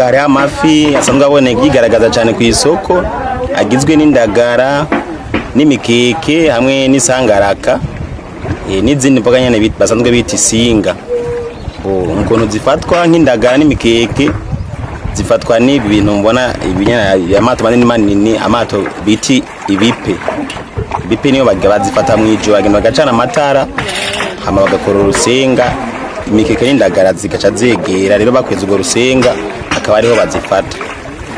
Kuvuga hariho amafi asanzwe aboneka yigaragaza cyane ku isoko, agizwe n'indagara n'imikeke hamwe n'isangaraka, n'izindi mboga nyene basanzwe bita isinga. Ukuntu zifatwa nk'indagara n'imikeke zifatwa n'ibi bintu mbona ibi, amato manini manini, amato bita ibipe. Ibipe niyo bazifata mw'ijoro, bagenda bagacana amatara hama bagakora urusenga, imikeke n'indagara zigaca zegera. Rero bakweza urwo rusenga akaba ariho bazifata.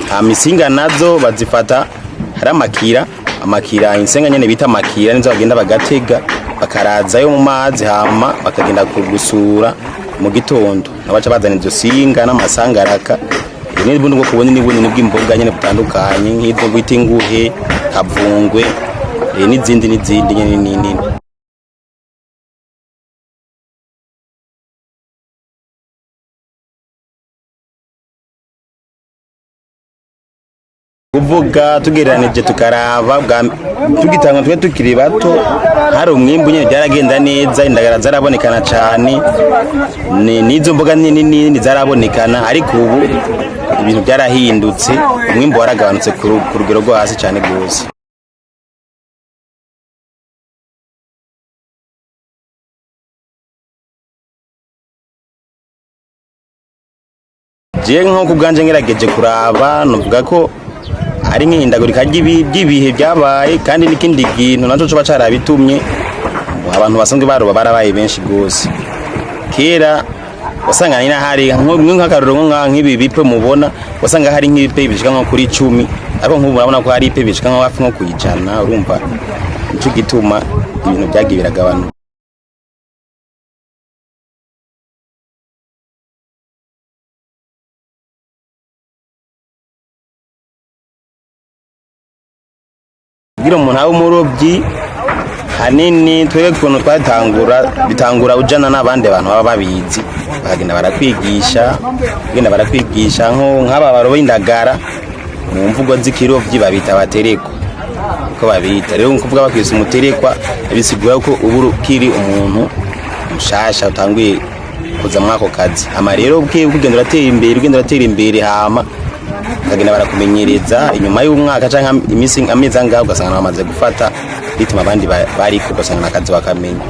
Hama isinga nazo bazifata hari amakira, amakira insenga nyene bita amakira, nizo bagenda bagatega bakarazayo mu mazi, hama bakagenda kugusura mu gitondo, nabaca bazana izo singa n'amasangaraka. N'ubundi bwoko bunini bunini bw'imboga nyene butandukanye, nk'izo bita inguhe, kavungwe, n'izindi n'izindi nyene nini. Kuvuga tugereranije tukaraba tugitanga twe tukiri bato, hari umwimbu nyene, byaragenda neza, indagara zarabonekana cane, n'izo mboga nini nini zarabonekana. Ariko ubu ibintu byarahindutse, umwimbu waragabanutse ku rugero rwo hasi cane gose. Je nko ku bwanje ngerageje kuraba, nuvuga ko ari nk'ihindagurika ry'ibihe byabaye, kandi n'ikindi kintu naco coba carabitumye, abantu basanzwe baroba barabaye benshi gose. Kera wasanga nyine hari nk'akarorero nk'ibi bipe mubona, wasanga hari nk'ibipe bishika nko kuri 10, ariko nk'ubu murabona ko hari ibipe bishika nko hafi nko kwijana. Urumva nico gituma ibintu byagiye biragabanuka. Kugira umuntu abe umurobyi, hanini twebwe ukuntu twatangura, bitangura ujana n'abandi bantu baba babizi, bakagenda barakwigisha, bagenda barakwigisha. Nko nk'aba baroba indagara, mu mvugo z'ikirovyi babita abaterekwa, uko babita. Rero nkuvuga bakwise umuterekwa, bisigura ko ubu ukiri umuntu mushasha utanguye kuza muri ako kazi. Hama rero ugenda uratera imbere, ugenda uratera imbere, hama bakagenda barakumenyereza. Inyuma y'umwaka canke imisi amezi angahe, ugasanga bamaze gufata bituma abandi bariko, ugasanga nakazi bakamenya.